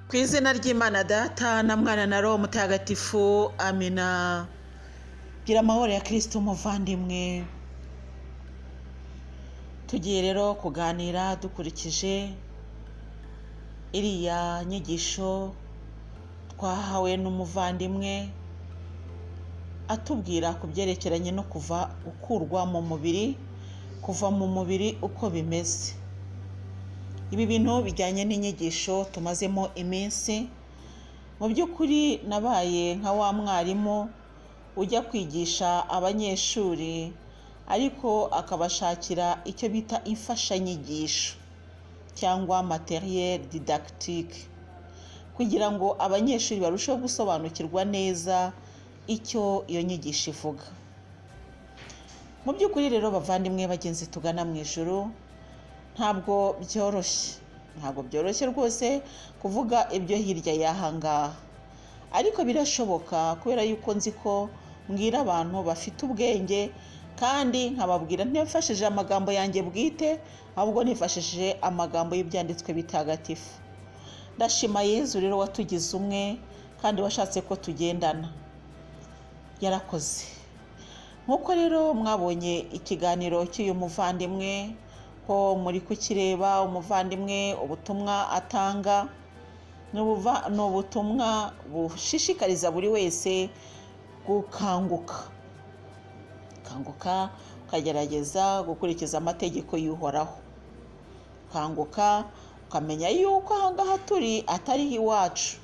Ku izina ry'Imana Data na Mwana na Roho Mutagatifu, amina. Gira amahoro ya Kristo umuvandimwe. Tugiye rero kuganira dukurikije iriya nyigisho twahawe n'umuvandimwe atubwira ku byerekeranye no kuva gukurwa mu mubiri, kuva mu mubiri uko bimeze. Ibi bintu bijyanye n'inyigisho tumazemo iminsi. Mu by'ukuri nabaye nka wa mwarimu ujya kwigisha abanyeshuri ariko akabashakira icyo bita imfashanyigisho cyangwa materiel didactique, kugira ngo abanyeshuri barusheho gusobanukirwa neza icyo iyo nyigisho ivuga. Mu by'ukuri rero bavandimwe bagenzi tugana mu ijuru, ntabwo byoroshye, ntabwo byoroshye rwose kuvuga ibyo hirya y'aha ngaha, ariko birashoboka kubera yuko nzi ko mbwira abantu bafite ubwenge kandi nkababwira ntifashishije amagambo yanjye bwite, ahubwo nifashishije amagambo y'ibyanditswe bitagatifu. Ndashima Yezu rero watugize umwe kandi washatse ko tugendana, yarakoze. Nk'uko rero mwabonye ikiganiro cy'uyu muvandimwe, ko muri kukireba, umuvandimwe ubutumwa atanga ni ubutumwa bushishikariza buri wese gukanguka, kanguka ukagerageza gukurikiza amategeko y'Uhoraho, kanguka ukamenya yuko aha ngaha turi atari iwacu,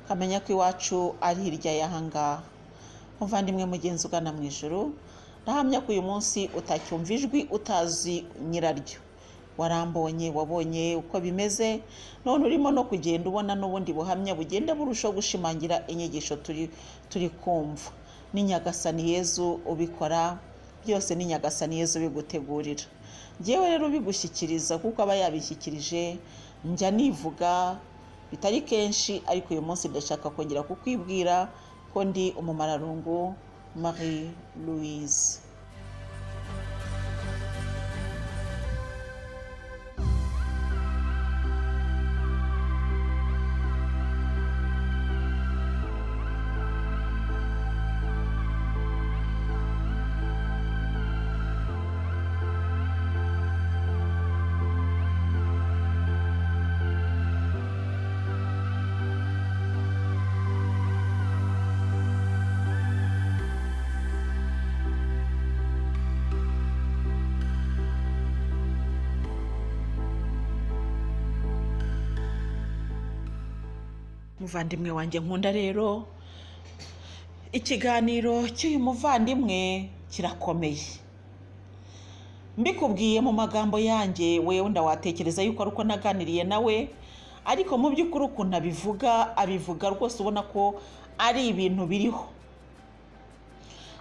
ukamenya ko iwacu ari hirya y'aha ngaha. Muvandimwe mugenzi ugana mu ijuru, ndahamya ko uyu munsi utacyumva ijwi utazi nyiraryo. Warambonye, wabonye uko bimeze, none urimo no kugenda ubona n'ubundi buhamya bugenda burushaho gushimangira inyigisho turi kumva. Ni Nyagasani Yezu ubikora byose, ni Nyagasani Yezu ubigutegurira. Njyewe rero ubigushyikiriza kuko aba yabishyikirije, njya nivuga bitari kenshi, ariko uyu munsi ndashaka kongera kukwibwira ko ndi umumararungu Marie Louise. Muvandimwe wanjye nkunda rero, ikiganiro cy'uyu muvandimwe kirakomeye. Mbikubwiye mu magambo yanjye, wewe ndawatekereza yuko ari uko naganiriye nawe, ariko mu by'ukuri ukuntu abivuga, abivuga rwose ubona ko ari ibintu biriho.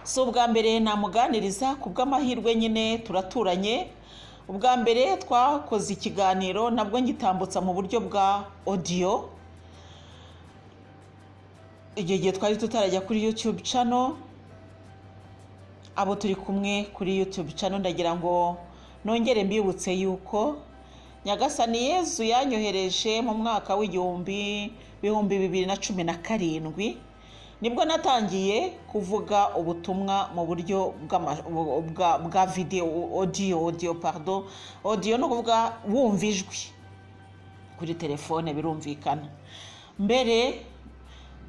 Si ubwa mbere namuganiriza, ku bw'amahirwe nyine turaturanye. Ubwa mbere twakoze ikiganiro nabwo ngitambutsa mu buryo bwa audio, icyo gihe twari tutarajya kuri YouTube channel. Abo turi kumwe kuri YouTube channel, ndagira ngo nongere mbibutse yuko Nyagasani Yezu yanyohereje mu mwaka w'2017, nibwo natangiye kuvuga ubutumwa mu buryo bwa video, audio, pardon, audio ni ukuvuga wumva ijwi kuri telefone, birumvikana. Mbere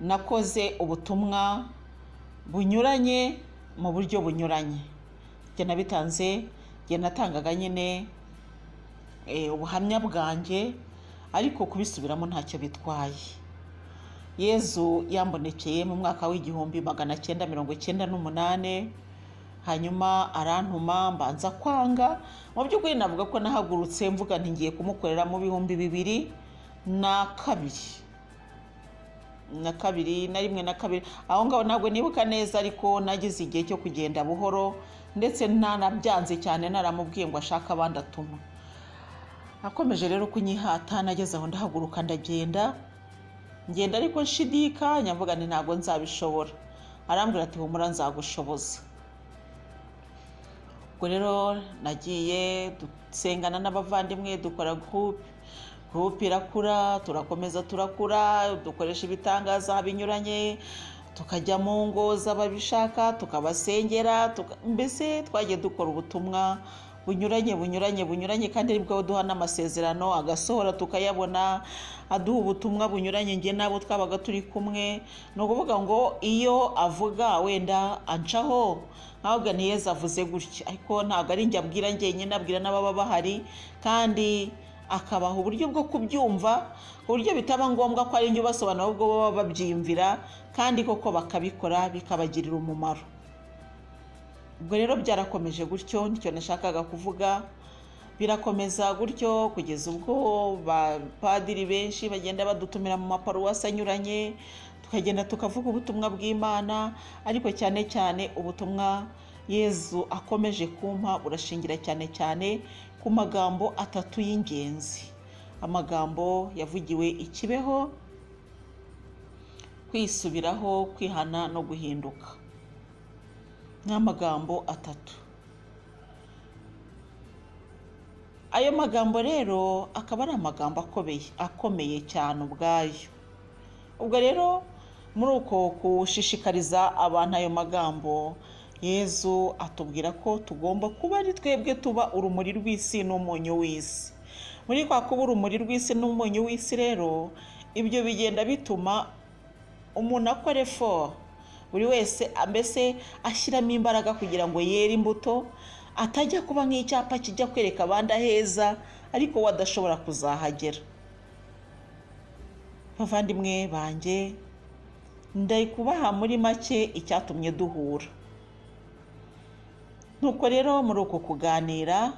nakoze ubutumwa bunyuranye mu buryo bunyuranye, njye nabitanze, njye natangaga nyine ubuhamya bwanjye, ariko kubisubiramo ntacyo bitwaye. Yezu yambonekeye mu mwaka w'1998, hanyuma arantuma, mbanza kwanga. Mu by'ukuri navuga ko nahagurutse mvuga nti ngiye kumukorera mu 2002 na kabiri na rimwe na kabiri, aho ngaho ntabwo nibuka neza, ariko nagize igihe cyo kugenda buhoro, ndetse ntanabyanze cyane, naramubwiye ngo ashake abandi atuma. Akomeje rero kunyihata, nageze aho ndahaguruka ndagenda, ngenda ariko nshidikanya, mvuga nti ntabwo nzabishobora. Arambwira ati humura nzagushoboza. Ubwo rero nagiye dusengana n'abavandimwe, dukora groupe. Groupe irakura, turakomeza turakura, dukoresha ibitangaza binyuranye, tukajya mu ngo z'ababishaka tukabasengera, mbese twagiye dukora ubutumwa bunyuranye bunyuranye bunyuranye, kandi aribwo duha n'amasezerano agasohora tukayabona, aduha ubutumwa bunyuranye njye n'abo twabaga turi kumwe. Ni ukuvuga ngo iyo avuga wenda ancaho ntabwo ni Yezu avuze gutya, ariko ntabwo ari njye abwira njyenyine, abwira n'ababa bahari, kandi akabaha uburyo bwo kubyumva ku buryo bitaba ngombwa ko ari njye ubasobanura, ahubwo baba babyiyumvira kandi koko bakabikora bikabagirira umumaro. Ubwo rero byarakomeje gutyo, nicyo nashakaga kuvuga, birakomeza gutyo kugeza ubwo bapadiri benshi bagenda badutumira mu maparuwasi anyuranye, tukagenda tukavuga ubutumwa bw'Imana, ariko cyane cyane ubutumwa Yezu akomeje kumpa burashingira cyane cyane ku magambo atatu y'ingenzi. Amagambo yavugiwe i Kibeho, kwisubiraho, kwihana no guhinduka. Ni amagambo atatu. Ayo magambo rero akaba ari amagambo akomeye cyane ubwayo. Ubwo rero muri uko gushishikariza abantu ayo magambo, Yezu atubwira ko tugomba kuba ari twebwe tuba urumuri rw'isi n'umunyu w'isi. Muri kwa kuba urumuri rw'isi n'umunyu w'isi rero, ibyo bigenda bituma umuntu akora effort, buri wese mbese ashyiramo imbaraga kugira ngo yere imbuto, atajya kuba nk'icyapa kijya kwereka abandi aheza ariko we adashobora kuzahagera. Bavandimwe banjye, ndayikubaha muri make icyatumye duhura. Nuko rero muri uko kuganira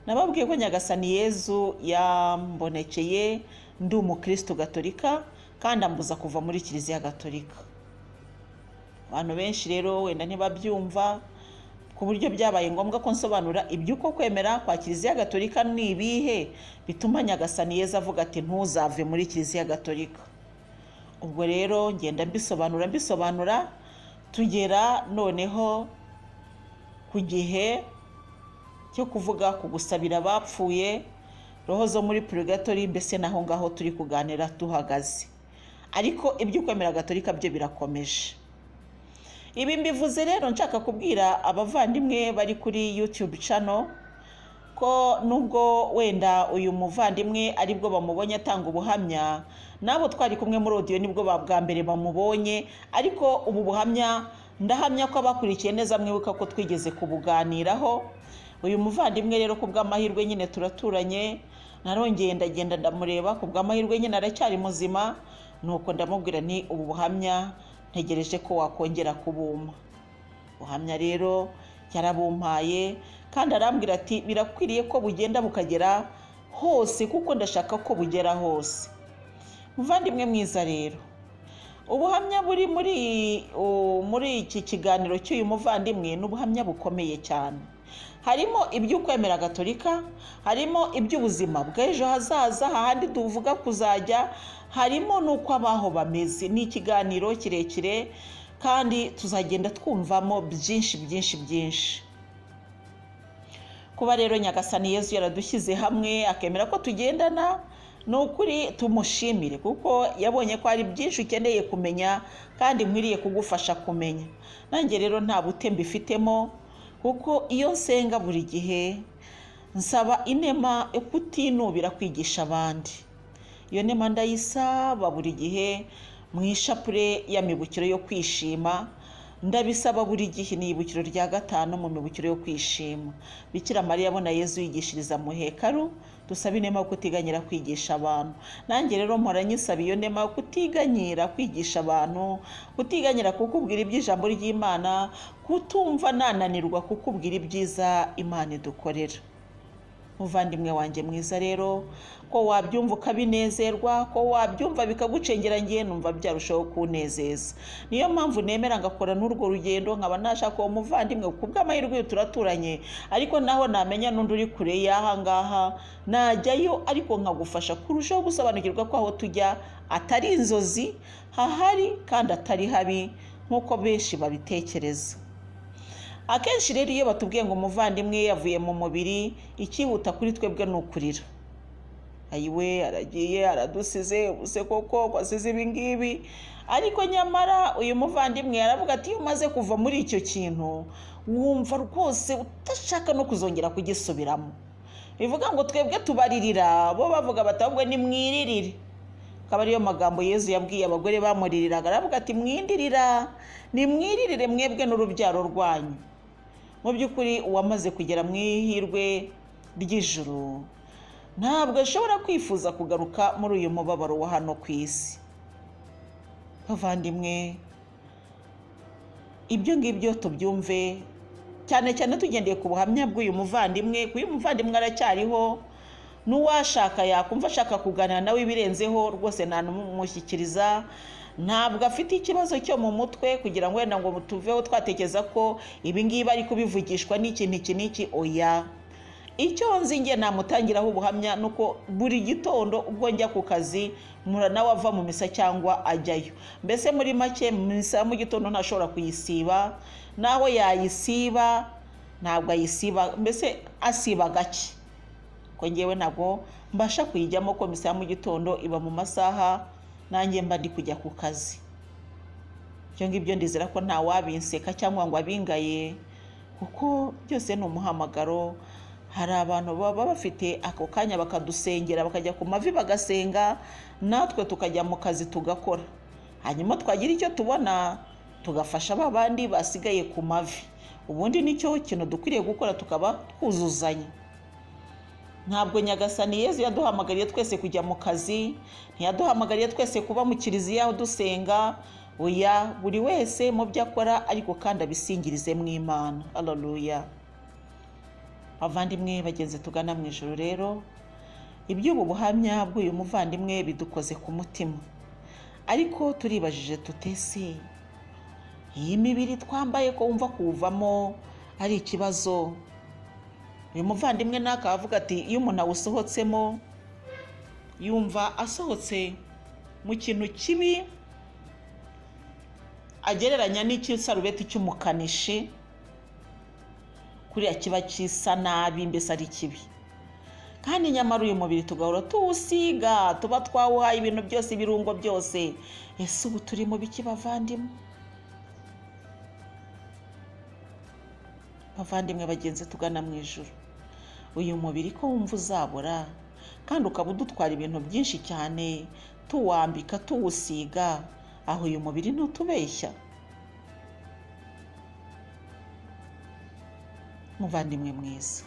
nababwiye ko Nyagasani Yezu yambonekeye ndi umukristo gatolika kandi ambuza kuva muri Kiliziya Gatolika. Abantu benshi rero wenda ntibabyumva ku buryo byabaye ngombwa ko nsobanura iby'uko kwemera kwa Kiliziya Gatolika ni ibihe bituma Nyagasani Yezu avuga ati ntuzave muri Kiliziya Gatolika. Ubwo rero ngenda mbisobanura tugera noneho ku gihe cyo kuvuga ku gusabira abapfuye, roho zo muri purigatori, mbese naho ngaho turi kuganira tuhagaze. Ariko iby'ukwemera gatolika byo birakomeje. Ibi mbivuze rero nshaka kubwira abavandimwe bari kuri YouTube channel ko nubwo wenda uyu muvandimwe aribwo bamubonye atanga ubuhamya, nabo twari kumwe muri audio nibwo bwa mbere bamubonye, ariko ubu buhamya ndahamya ko abakurikiye neza mwibuka ko twigeze kubuganiraho. Uyu muvandimwe rero ku bw'amahirwe nyine turaturanye, narongeye ndagenda ndamureba, ku bw'amahirwe nyine aracyari muzima, nuko ndamubwira nti ubu buhamya ntegereje ko wakongera kubumpa. Buhamya rero yarabumpaye kandi arambwira ati birakwiriye ko bugenda bukagera hose kuko ndashaka ko bugera hose. Muvandimwe mwiza rero, ubuhamya buri muri iki kiganiro cy'uyu muvandimwe ni ubuhamya bukomeye cyane. Harimo iby'ukwemera gatolika, harimo iby'ubuzima bw'ejo hazaza hahandi tuvuga kuzajya, harimo n'uko abaho bameze. Ni ikiganiro kirekire kandi tuzagenda twumvamo byinshi byinshi byinshi. Kuba rero Nyagasani Yezu yaradushyize hamwe akemera ko tugendana, ni ukuri tumushimire kuko yabonye ko hari byinshi ukeneye kumenya kandi nkwiriye kugufasha kumenya. Nanjye rero nta bute mbifitemo kuko iyo nsenga buri gihe nsaba inema yo kutinubira kwigisha abandi. Iyo nema ndayisaba buri gihe mu ishapure y'amibukiro yo kwishima, ndabisaba buri gihe. Ni ibukiro rya gatanu mu mibukiro yo kwishima. Bikira Mariya abona Yezu yigishiriza mu hekalu, dusaba inema yo kutiganyira kwigisha abantu. Nanjye rero mpora nyisaba iyo nema yo kutiganyira kwigisha abantu, kutiganyira kukubwira iby'ijambo ry'Imana, kutumva nananirwa kukubwira ibyiza Imana idukorera. Muvandimwe wanjye mwiza rero, ko wabyumva ukabinezerwa, ko wabyumva bikagucengera, ngiye numva byarushaho kunezeza. Niyo mpamvu nemera ngakora n'urwo rugendo, nkaba nashaka uwo muvandimwe ku bw'amahirwe turaturanye, ariko naho namenya n'undi uri kure y'aha ngaha najyayo, ariko nkagufasha kurushaho gusobanukirwa ko aho tujya atari inzozi, hahari kandi atari habi nk'uko benshi babitekereza. Akenshi rero iyo batubwiye ngo umuvandimwe yavuye mu mubiri, ikihuta kuri twebwe ni ukurira. Ayiwe, aragiye, aradusize, ubuse koko ko asize ibi ngibi? Ariko nyamara uyu muvandimwe aravuga ati iyo umaze kuva muri icyo kintu wumva rwose udashaka no kuzongera kugisubiramo. Bivuga ngo twebwe tubaririra, bo bavuga bati ahubwo nimwiririre. Akaba ariyo magambo Yezu yabwiye abagore bamuririraga, aravuga ati mwindirira, nimwiririre mwebwe n'urubyaro rwanyu. Mu by'ukuri uwamaze kugera mu ihirwe ry'ijuru ntabwo ashobora kwifuza kugaruka muri uyu mubabaro wa hano ku isi. Bavandimwe, ibyo ngibyo tubyumve cyane cyane tugendeye ku buhamya bw'uyu muvandimwe, kuko uyu muvandimwe aracyariho, n'uwashaka yakumva ashaka kuganira nawe ibirenzeho rwose ntanumushyikiriza. Ntabwo afite ikibazo cyo mu mutwe kugira ngo wenda ngo tuveho twatekereza ko ibi ngibi ari kubivugishwa n'iki n'iki n'iki, oya. Icyo nzi nge namutangiraho ubuhamya ni uko buri gitondo ubwo njya ku kazi mpura nawe ava mu misa cyangwa ajyayo. Mbese muri make misa ya mu gitondo ntashobora kuyisiba, naho yayisiba ntabwo ayisiba, mbese asiba gake. Ko ngewe ntabwo mbasha kuyijyamo, ko misa ya mu gitondo iba mu masaha nanjye mba ndi kujya ku kazi. Ibyo ngibyo ndizera ko nta wabinseka cyangwa ngo abingaye, kuko byose ni umuhamagaro. Hari abantu baba bafite ako kanya bakadusengera, bakajya ku mavi bagasenga, natwe tukajya mu kazi tugakora, hanyuma twagira icyo tubona tugafasha ba bandi basigaye ku mavi. Ubundi nicyo kintu dukwiriye gukora, tukaba twuzuzanya. Ntabwo Nyagasani Yezu yaduhamagariye twese kujya mu kazi, ntiyaduhamagariye twese kuba mu kiliziya aho dusenga, oya, buri wese mu byo akora ariko kandi abisingirize mu Imana. Haleluya. Bavandimwe bagenzi tugana mu ijuru rero, iby'ubu buhamya bw'uyu muvandimwe bidukoze ku mutima, ariko turibajije tutese iyi mibiri twambaye ko wumva kuwuvamo ari ikibazo. Uyu muvandimwe nawe avuga ati iyo umuntu awusohotsemo yumva asohotse mu kintu kibi agereranya n'icy'isarubeti cy'umukanishi, kuriya kiba kisa nabi, mbese ari kibi. Kandi nyamara uyu mubiri tugahora tuwusiga, tuba twawuhaye ibintu byose, ibirungo byose. Ese ubu turi mu biki bavandimwe? Bavandimwe bagenzi tugana mu ijuru, uyu mubiri ko wumva uzabura kandi ukaba udutwara ibintu byinshi cyane, tuwambika tuwusiga, aho uyu mubiri ntutubeshya? Muvandimwe mwiza,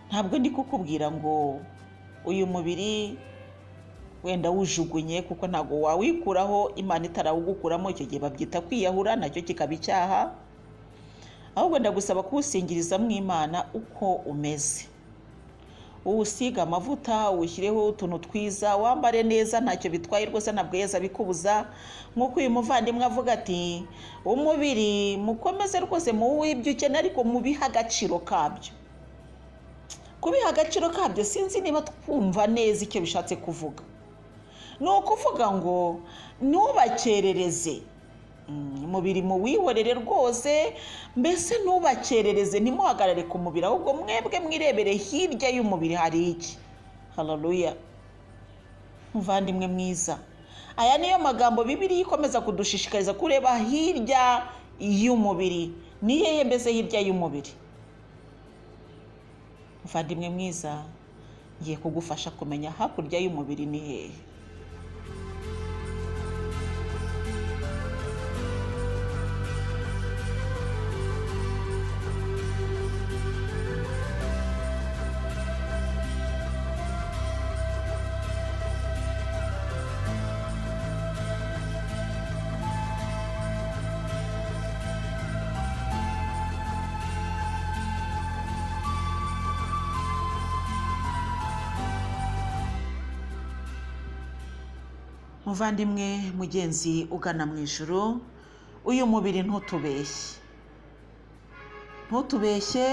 ntabwo ndi kukubwira ngo uyu mubiri wenda wujugunye, kuko ntabwo wawikuraho Imana itarawugukuramo, icyo gihe babyita kwiyahura, nacyo kikaba icyaha. Ahubwo ndagusaba kuwusingiriza mu Imana uko umeze, uwusiga amavuta, uwushyireho utuntu twiza, wambare neza, ntacyo bitwaye rwose, ntabwo Yezu abikubuza. Nk'uko uyu muvandimwe avuga ati umubiri mukomeze rwose muwuhe ibyo ukeneye, ariko mubihe agaciro kabyo. Kubiha agaciro kabyo sinzi niba twumva neza icyo bishatse kuvuga. Ni ukuvuga ngo ntubakerereze umubiri, muwihorere rwose, mbese ntubakerereze, ntimuhagarare ku mubiri, ahubwo mwebwe mwirebere hirya y'umubiri hari iki. Haleluya. Muvandimwe mwiza, aya niyo magambo Bibiliya ikomeza kudushishikariza kureba hirya y'umubiri. Ni hehe mbese hirya y'umubiri? Muvandimwe mwiza, ngiye kugufasha kumenya hakurya y'umubiri ni hehe. Muvandimwe mugenzi ugana mu ijuru, uyu mubiri ntutubeshye, ntutubeshye.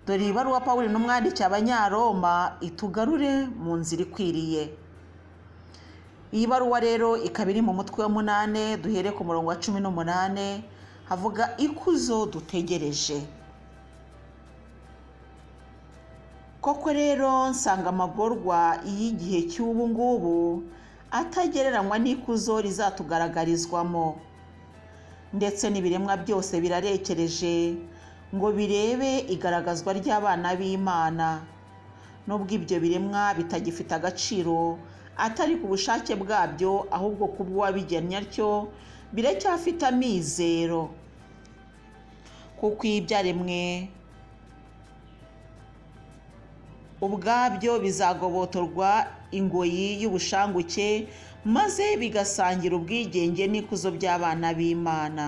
Dore ibaruwa Pawulo n'umwandikiye Abanyaroma itugarure mu nzira ikwiriye. Iyi baruwa rero ikaba iri mu mutwe wa 8, duhere ku murongo wa 18, havuga ikuzo dutegereje. Koko rero nsanga amagorwa y'igihe cy'ubu ngubu atagereranywa n'ikuzo rizatugaragarizwamo. Ndetse n'ibiremwa byose birarekereje ngo birebe igaragazwa ry'abana b'Imana. Nubwo ibyo biremwa bitagifite agaciro atari ku bushake bwabyo, ahubwo kubw'uwabigennye atyo, biracyafite amizero. Kuko ibyaremwe ubwabyo bizagobotorwa ingoyi y'ubushanguke, maze bigasangira ubwigenge n'ikuzo by'abana b'Imana.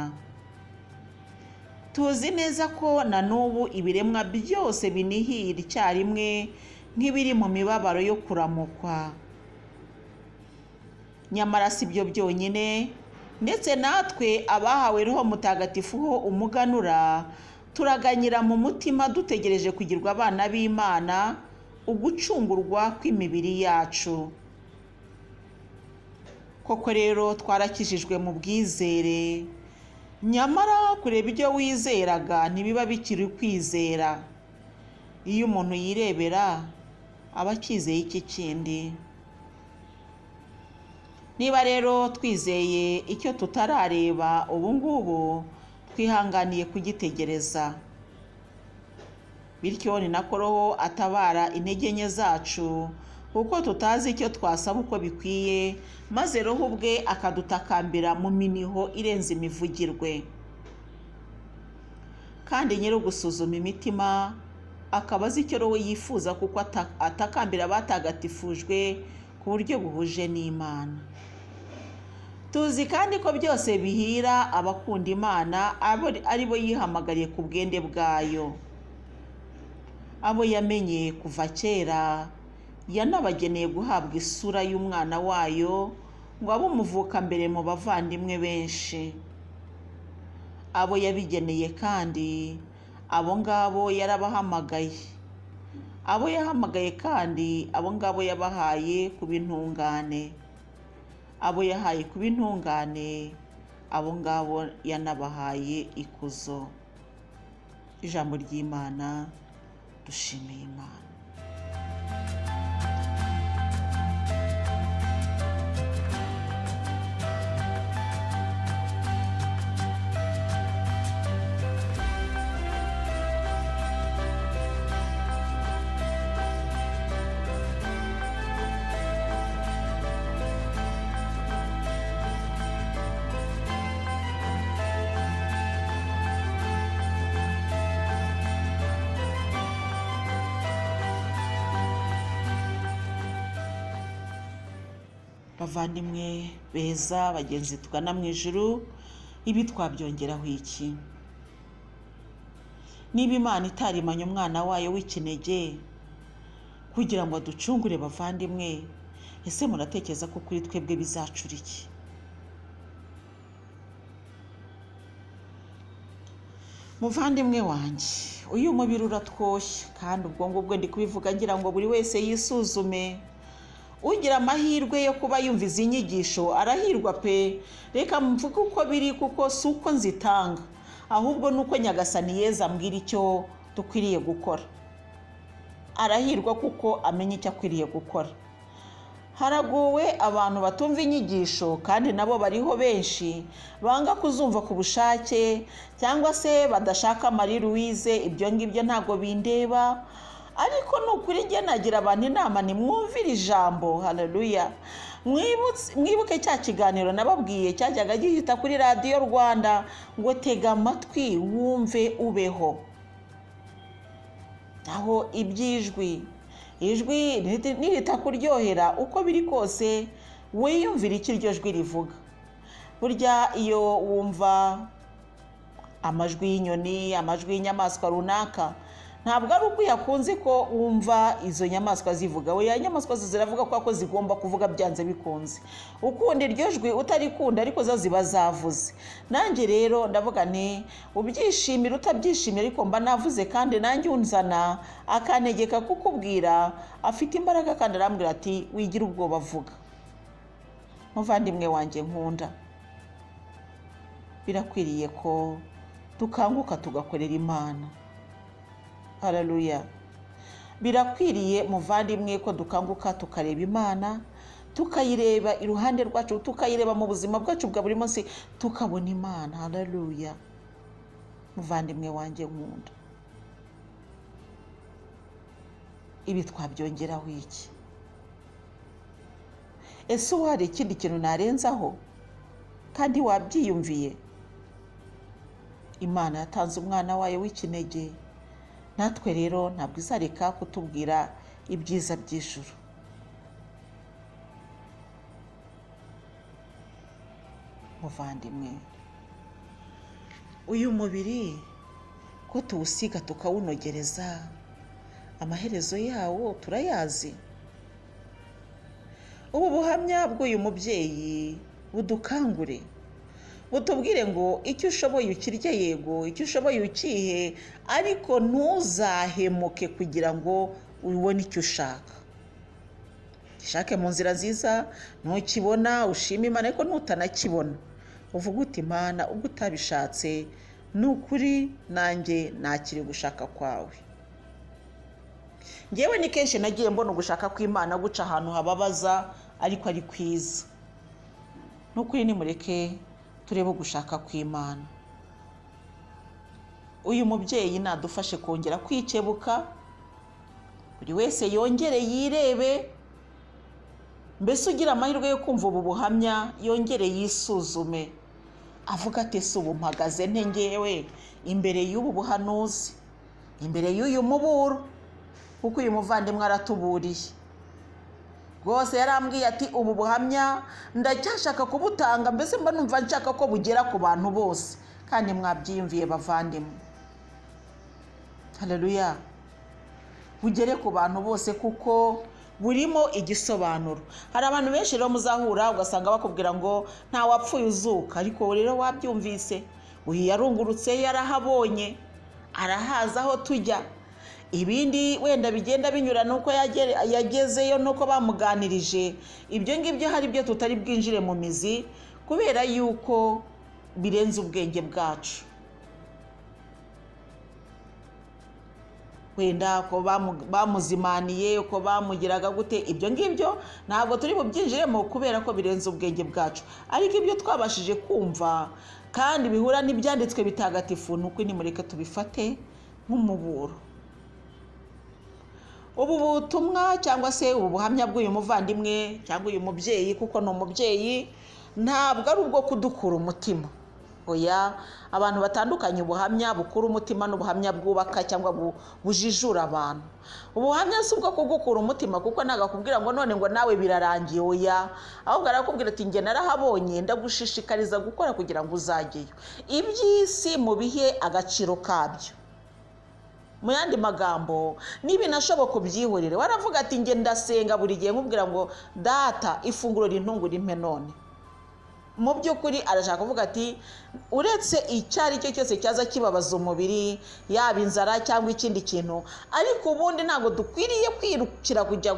Tuzi neza ko na n'ubu ibiremwa byose binihira icyarimwe nk'ibiri mu mibabaro yo kuramukwa. Nyamara si byo byonyine, ndetse natwe abahawe Roho Mutagatifu ho umuganura, turaganyira mu mutima dutegereje kugirwa abana b'Imana, ugucungurwa kw'imibiri yacu. Koko rero twarakijijwe mu bwizere, nyamara kureba ibyo wizeraga ntibiba bikiri kwizera. Iyo umuntu yirebera aba akizeye iki kindi. Niba rero twizeye icyo tutarareba ubu ngubu, twihanganiye kugitegereza. Bityo ni nako Roho atabara intege nke zacu, kuko tutazi icyo twasaba uko bikwiye, maze Roho ubwe akadutakambira mu miniho irenze imivugirwe. Kandi nyir'ugusuzuma imitima akaba azi icyo Roho yifuza, kuko atakambira abatagatifujwe ku buryo buhuje n'Imana. Tuzi kandi ko byose bihira abakunda Imana, ari bo yihamagariye ku bwende bwayo. Abo yamenye kuva kera yanabageneye guhabwa isura y'umwana wayo, ngo abe umuvuka mbere mu bavandimwe benshi. Abo yabigeneye kandi abo ngabo yarabahamagaye. Abo yahamagaye kandi abo ngabo yabahaye kuba intungane. Abo yahaye kuba intungane, abo ngabo yanabahaye ikuzo. Ijambo ry'Imana. Dushimiye Imana. Bavandimwe beza, bagenzi tugana mu ijuru, ibi twabyongeraho iki? Niba Imana itarimanye umwana wayo w'ikinege kugira ngo aducungure, bavandimwe, ese muratekereza ko kuri twebwe bizacura iki? Muvandimwe wanjye, uyu mubiri uratwoshya, kandi ubwo ngubwo ndi kubivuga ngira ngo buri wese yisuzume. Ugira amahirwe yo kuba yumva izi nyigisho arahirwa pe. Reka mvuge uko biri, kuko si uko nzitanga, ahubwo ni uko Nyagasani Yezu ambwira icyo dukwiriye gukora. Arahirwa kuko amenya icyo akwiriye gukora. Haragowe abantu batumva inyigisho, kandi nabo bariho benshi banga kuzumva ku bushake, cyangwa se badashaka Marie Louise, ibyo ngibyo ntabwo bindeba. Ariko ni ukuri njye nagira abantu inama, nimwumvire ijambo. Haleluya. Mwibuke cya kiganiro nababwiye cyajyaga gihita kuri Radiyo Rwanda, ngo tega amatwi wumve ubeho. Aho iby'ijwi, ijwi niritakuryohera uko biri kose wiyumvira icyo iryo jwi rivuga. Burya iyo wumva amajwi y'inyoni, amajwi y'inyamaswa runaka, ntabwo ari uko uyakunze ko wumva izo nyamaswa zivuga. Oya, inyamaswa zo ziravuga kubera ko zigomba kuvuga byanze bikunze. Ukunda iryo jwi utarikunda, ariko zo ziba zavuze. Nanjye rero ndavuga nti ubyishimira utabyishimira, ariko mba navuze, kandi nanjye unzana akantegeka kukubwira afite imbaraga, kandi arambwira ati wigira ubwoba avuga. Muvandimwe wanjye nkunda, birakwiriye ko dukanguka tugakorera Imana. Haleluya. Birakwiriye muvandimwe ko dukanguka tukareba Imana, tukayireba iruhande rwacu, tukayireba mu buzima bwacu bwa buri munsi, tukabona Imana. Haleluya. Muvandimwe wanjye nkunda, ibi twabyongeraho iki? Ese ubu hari ikindi kintu narenzaho kandi wabyiyumviye? Imana yatanze umwana wayo w'ikinege, natwe rero ntabwo izareka kutubwira ibyiza by'ijuru. Muvandimwe, uyu mubiri ko tuwusiga tukawunogereza, amaherezo yawo turayazi. Ubu buhamya bw'uyu mubyeyi budukangure, butubwire ngo icyo ushoboye ukirye, yego, icyo ushoboye ukihe, ariko ntuzahemuke kugira ngo ubone icyo ushaka. Gishake mu nzira nziza, ntukibona ushime Imana, ariko nutanakibona uvuge uti Imana ubwo utabishatse ni ukuri nanjye nakiri gushaka kwawe. Ngewe ni kenshi nagiye mbona ugushaka kw'Imana guca ahantu hababaza ariko ari kwiza. Ni ukuri nimureke turebe ugushaka kw'Imana. Uyu mubyeyi nadufashe kongera kwikebuka, buri wese yongere yirebe, mbese ugira amahirwe yo kumva ubu buhamya yongere yisuzume, avuga ati ese ubu mpagaze nte ngewe imbere y'ubu buhanuzi, imbere y'uyu muburo? Kuko uyu muvandimwe aratuburiye rwose, yarambwiye ati ubu buhamya ndacyashaka kubutanga, mbese mba numva nshaka ko bugera ku bantu bose. Kandi mwabyiyumviye bavandimwe, haleluya, bugere ku bantu bose kuko burimo igisobanuro. Hari abantu benshi rero muzahura ugasanga bakubwira ngo nta wapfuye uzuka, ariko rero wabyumvise, uyu yarungurutse, yarahabonye, arahaza aho tujya. Ibindi wenda bigenda binyura nuko yagezeyo nuko bamuganirije, ibyo ngibyo hari ibyo tutari bwinjire mu mizi kubera yuko birenze ubwenge bwacu. Wenda ko bamuzimaniye, uko bamugiraga gute, ibyo ngibyo ntabwo turi bubyinjiremo kubera ko birenze ubwenge bwacu. Ariko ibyo twabashije kumva kandi bihura n'ibyanditswe bitagatifu, ni uko nimureke tubifate nk'umuburo. Ubu butumwa cyangwa se ubu buhamya bw'uyu muvandimwe cyangwa uyu mubyeyi, kuko ni umubyeyi, ntabwo ari ubwo kudukura umutima. Oya, abantu batandukanye ubuhamya bukura umutima n'ubuhamya bwubaka cyangwa bujijura abantu. Ubuhamya si ubwo kugukura umutima, kuko ntabwo akubwira ngo none ngo nawe birarangiye, oya, ahubwo arakubwira ati njye narahabonye, ndagushishikariza gukora kugira ngo uzajyeyo. Iby'isi mubihe agaciro kabyo. Mu yandi magambo, nibinashoboka ubyihorere. Waravuga ati njye ndasenga buri gihe nkubwira ngo data ifunguro rintungura impe none. Mu by'ukuri arashaka kuvuga ati uretse icyo ari cyo cyose cyaza kibabaza umubiri, yaba inzara cyangwa ikindi kintu, ariko ubundi ntabwo dukwiriye kwirukira kujya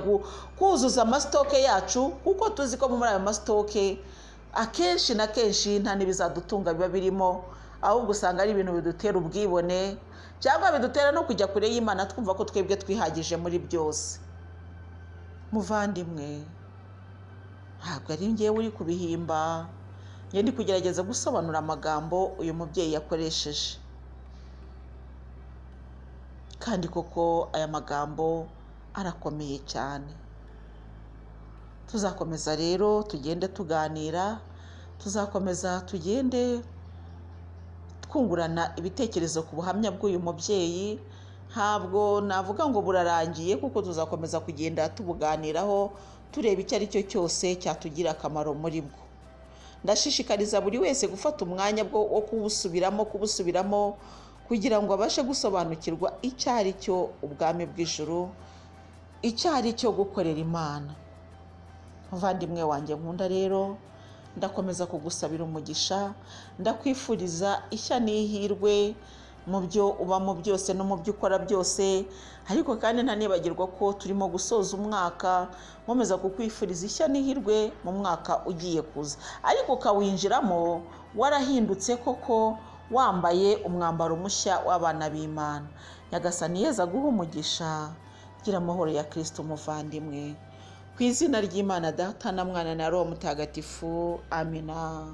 kuzuza amasitoke yacu, kuko tuzi ko muri ayo masitoke akenshi na kenshi nta n'ibizadutunga biba birimo, ahubwo usanga ari ibintu bidutera ubwibone cyangwa bidutera no kujya kure y'Imana, twumva ko twebwe twihagije muri byose. Muvandimwe, ntabwo ari njyewe uri kubihimba, njye ndi kugerageza gusobanura amagambo uyu mubyeyi yakoresheje. Kandi koko aya magambo arakomeye cyane. Tuzakomeza rero tugende tuganira, tuzakomeza tugende twungurana ibitekerezo ku buhamya bw'uyu mubyeyi. Ntabwo navuga ngo burarangiye, kuko tuzakomeza kugenda tubuganiraho, tureba icyo ari cyo cyose cyatugira akamaro muri bwo. Ndashishikariza buri wese gufata umwanya wo kubusubiramo kugira ngo abashe gusobanukirwa icyo ari cyo ubwami bw'ijuru, icyo ari cyo gukorera Imana. Muvandimwe wanjye nkunda rero, ndakomeza kugusabira umugisha, ndakwifuriza ishya n'ihirwe mu byo ubamo byose no mu byo ukora byose. Ariko kandi ntanibagirwa ko turimo gusoza umwaka, nkomeza kukwifuriza ishya n'ihirwe mu mwaka ugiye kuza, ariko ukawinjiramo warahindutse koko, wambaye umwambaro mushya w'abana b'Imana. Nyagasani Yezu aguhe umugisha, Gira amahoro ya Kristo umuvandimwe. Ku izina ry'Imana Data na Mwana na Roho Mutagatifu, amina.